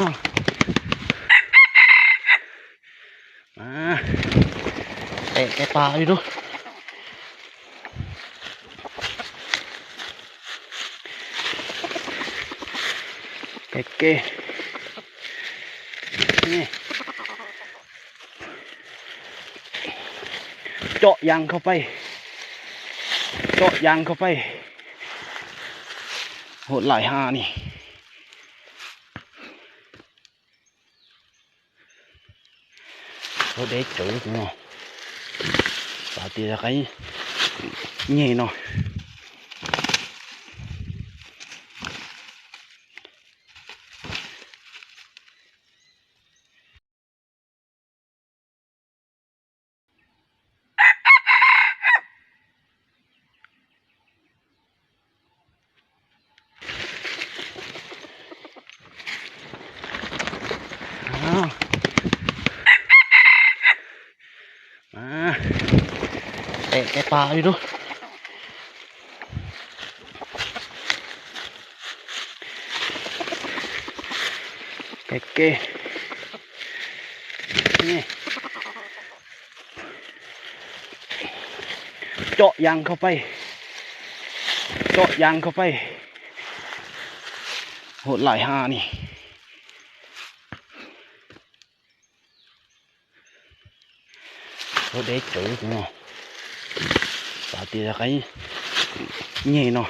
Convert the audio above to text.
Tes kais tas li lub. Kais ke. Coj yas kho pais, coj yas kho pais, hauv laim ha ni. Ua deb tsawv no, xav tias qab nyeg no. Tes kais tas li lub. Kais ke. Coj yas kho pais, coj yas kho pais, hauv laim ha ni. Ua deb tsawv no, xav tias qab nyeg no.